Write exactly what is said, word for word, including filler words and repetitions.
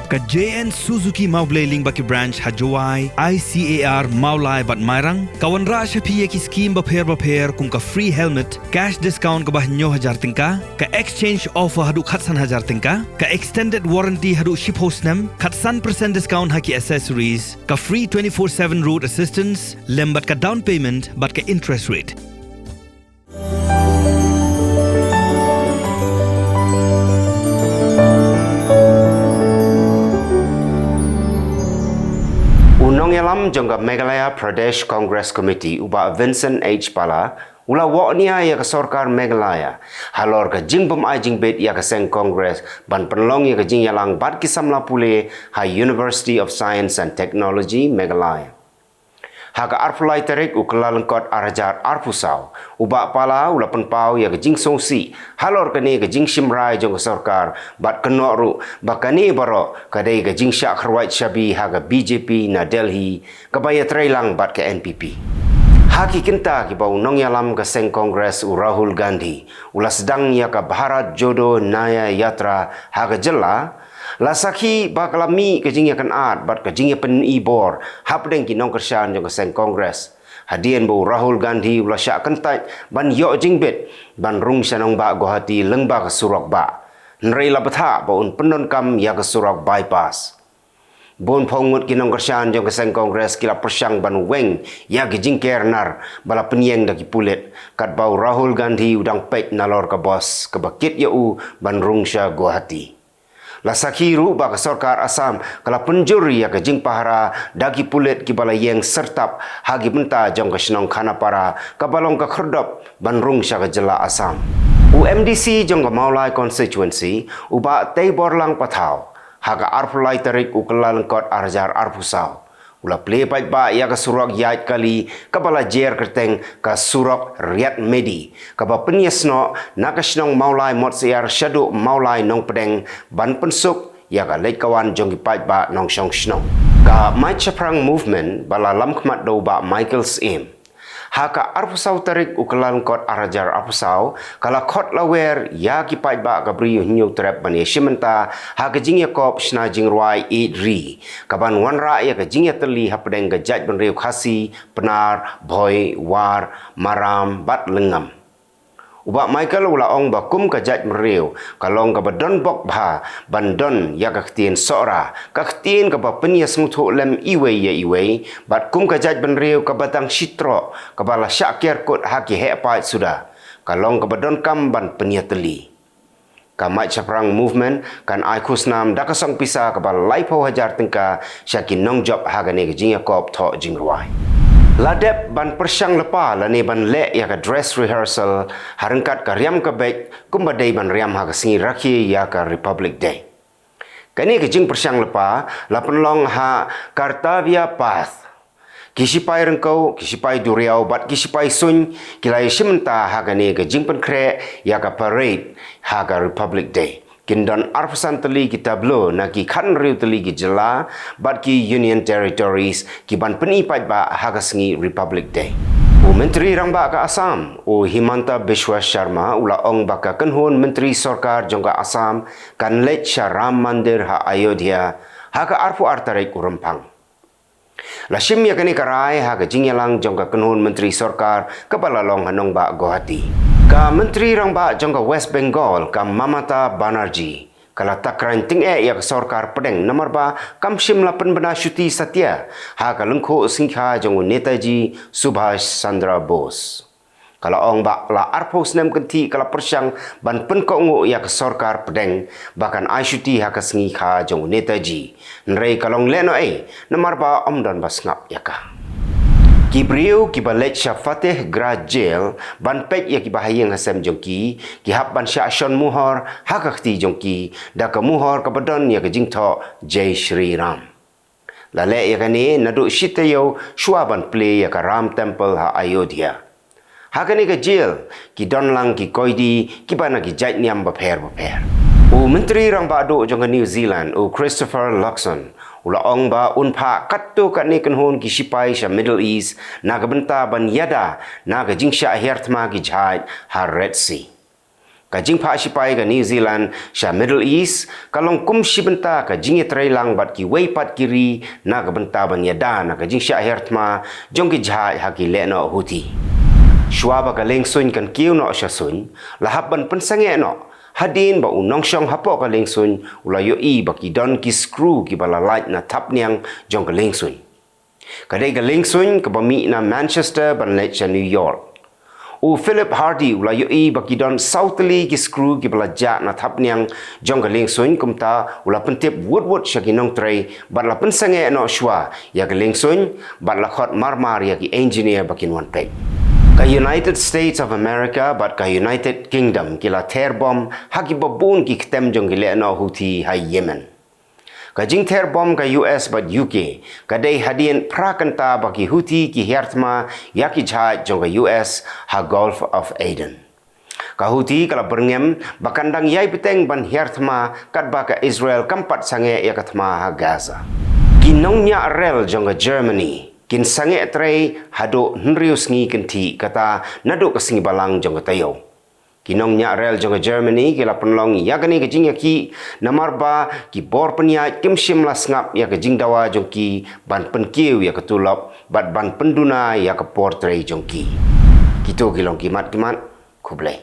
Ka J N Suzuki Mawblei lyngba ki branch ha Jowai, I C A R, Mawlai bad Mairang ka wanrah sha phi ïa ki skim bapher bapher kum ka free helmet, cash discount kaba hynñiew hajar tyngka, ka exchange offer haduh khatsan hajar tyngka, ka extended warranty haduh shiphew snem, khatsan percent discount ha ki accessories, ka free twenty-four seven road assistance lem bad ka down payment bad ka interest rate. U nongïalam jong ka Meghalaya Pradesh Congress Committee, u Bah Vincent H Pala, u la wad nia ïa ka sorkar Meghalaya halor ka jingbym ai jingbit ïa ka seng Congress ban pynlong ïa ka jingïalang bad ki samla pule ha University of Science and Technology Meghalaya. Ha ka arphew lai tarik u Kyllalyngkot ar hajar arphew saw, u Bah Pala u la pynpaw ïa ka jingsngewsih halor kane ka jingshim rai jong ka sorkar bad kynnoh ruh ba kane baroh ka dei ka jingshah kyrwat shabi ha ka B J P na Delhi kaba ïatreilang bad ka N P P. Ha ki kynta kiba u nongïalam ka seng Congress u Rahul Gandhi u la sdang ïa ka Bharat Jodo Nyay Yatra ha ka jylla, la sakhi ba ka la mih ka jingïakynad bad ka jingïapynibor hapdeng ki nongkyrshan jong ka seng Congress, hadien ba u Rahul Gandhi u la shah kyntait ban ïoh jingbit ban rung sha nongbah Guwahati lyngba ka surok bah, hynrei la bthah ba un pyndonkam ïa ka surok bypass. Bun phew ngut ki nongkyrshan jong ka seng Congress ki la pyrshang ban weng ïa ki jingker nar ba la pynïeng da ki pulit katba u Rahul Gandhi u dang peit nalor ka bos kaba kit ïa u ban rung sha Guwahati. La sakhi ruh ba ka sorkar Assam ka la pynjur ïa ka jingpahara da ki pulit kiba la ïeng syrtap ha ki bynta jong ka shnong Khanapara kaba long ka khyrdop ban rung sha ka jylla Assam. U M D C jong ka Mawlai constituency, u Bah Teiborlang Pathaw, ha ka arphew lai tarik u Kyllalyngkot ar hajar arphew saw, u la plie paidbah ïa ka surok ïaid kali kaba la jer kyrteng ka surok Riat Medi, kaba pynïasnoh na ka shnong Mawlai Motsyiar shaduh Mawlai Nongpdeng ban pynsuk ïa ka leit ka wan jong ki paidbah nongshong shnong. Ka Mait Shaphrang Movement ba la lamkhmat da u Bah Michael Syiem, ha ka arphew saw tarik u Kyllalyngkot ar hajar arphew saw, ka la khot la wer ïa ki paidbah ka Bri u Hynñiewtrep ban ïashim bynta ha ka jingïakop shna jingrwai Ïeit Ri, kaban wanrah ïa ka jingïatylli hapdeng ka jaitbynriew Khasi, Pnar, Bhoi, War, Maram bad Lyngngam. U Bah Michael u la ong ba kum ka jaitbynriew ka long kaba don bok bha ban don ïa ka ktien Sohra, ka ktien kaba pynïasngewthuh lem iwei ïa iwei, bad kum ka jaitbynriew kaba dang shitroh kaba la shah ker kut ha ki heh paid suda, ka long kaba donkam ban pynïatylli. Ka Mait Shaphrang Movement kan ai khusnam da ka song pisa kaba laiphew hajar tyngka sha ki nongjop ha kane ka jingïakop thoh jingrwai. La dep ban pyrshang lypa lane ban leh ïa ka dress rehearsal ha ryngkat ka riam ka beit kumba dei ban riam ha ka sngi rakhe ïa ka Republic Day. Kane ka jingpyrshang lypa la pynlong ha Kartavya Path. Ki shipai ryngkew, ki shipai duriaw bad ki shipai suiñ ki la ïashim bynta ha kane ka jingpynkhreh ïa ka parade ha ka Republic Day. Kin don arphew san tylli ki tableau na ki khathynriew tylli ki jylla bad ki Union Territories kiban pyni paidbah ha ka sngi Republic Day. U Myntri Rangbah ka Assam, u Himanta Biswa Sharma, u la ong ba ka kynhun myntri sorkar jong ka Assam kan leit sha Ram Mandir ha Ayodhya ha ka arphew ar tarik u Rymphang. La shim ïa kane ka rai ha ka jingïalang jong ka kynhun myntri sorkar kaba la long ha nongbah Guwahati. Ka Myntri Rangbah jong ka West Bengal, ka Mamata Banerjee, ka la takren tyngeh ïa ka sorkar pdeng namar ba kam shym la pynbna shuti satia ha ka lyngkhuh sngikha jong u Netaji Subhash Chandra Bose. Ka la ong ba la arphew snem kynthih ka la pyrshang ban pynkohnguh ïa ka sorkar pdeng ba kan ai shuti ha ka sngikha jong u Netaji, hynrei ka long lehnohei namar ba ym don ba sngap ïa ka. Ki briew kiba leit sha Fatehgarh Jail ban peit ïa kiba ha ïing ha sem jong ki, ki hap ban shah shon muhor ha ka kti jong ki da ka muhor kaba don ïa ka jingthoh Jai Shri Ram. La leh ïa kane naduh shi taïew shuwa ban plie ïa ka Ram Temple ha Ayodhya. Ha kane ka jail ki don lang ki koidi kiba na ki jait niam bapher bapher. U Myntri Rangbah Duh jong ka New Zealand, u Christopher Luxon, u la ong ba un phah katto katne kynhun ki shipai sha Middle East na ka bynta ban ïada na ka jingshah hiar thma ki jhaid ha Red Sea. Ka jingphah shipai ka New Zealand sha Middle East ka long kum shi bynta ka jingïatreilang bad kiwei pat ki ri na ka bynta ban ïada na ka jingshah hiar thma jong ki jhaid ha ki lehnoh Houthi. Shuwa ba ka liengsuiñ kan kiew noh sha suiñ, la hap ban pynsangeh noh hadien ba u nongshong hapoh ka liengsuiñ u la ïohi ba ki don ki skru kiba la lait na thapniang jong ka liengsuiñ. Ka dei ka liengsuiñ kaba mih na Manchester ban leit sha New York. U Philip Hardy u la ïohi ba ki don saw tylli ki skru kiba la jah na thapniang jong ka liengsuiñ, kumta u la pyntip wut wut sha ki nongtrei bad la pynsangeh noh shuwa ïa ka liengsuiñ bad la khot marmar ïa ki engineer ba kin wan peit. Ka United States of America bad ka United Kingdom ki la ther bom ha kiba bun ki ktem jong ki lehnoh Houthi ha Yemen. Ka jingther bom ka U S bad U K ka dei hadien phra kynta ba ki Houthi ki hiar thma ïa ki jhaid jong ka U S ha Gulf of Aden. Ka Houthi ka la byrngem ba kan dang ïai bteng ban hiar thma katba ka Israel kam pat sangeh ïa ka thma ha Gaza. Ki nongñiah rel jong ka Germany kin sangeh trei haduh hynriew sngi kynthih, kata naduh ka sngi Balang jong ka taïew. Ki nongñiah rel jong ka Germany ki la pynlong ïa kane ka jingïakhih namar ba ki bor pynïaid kim shym la sngap ïa ka jingdawa jong ki ban pynkiew ïa ka tulop bad ban pynduna ïa ka por trei jong ki. Kito ki long ki mat ki mat. Khublei.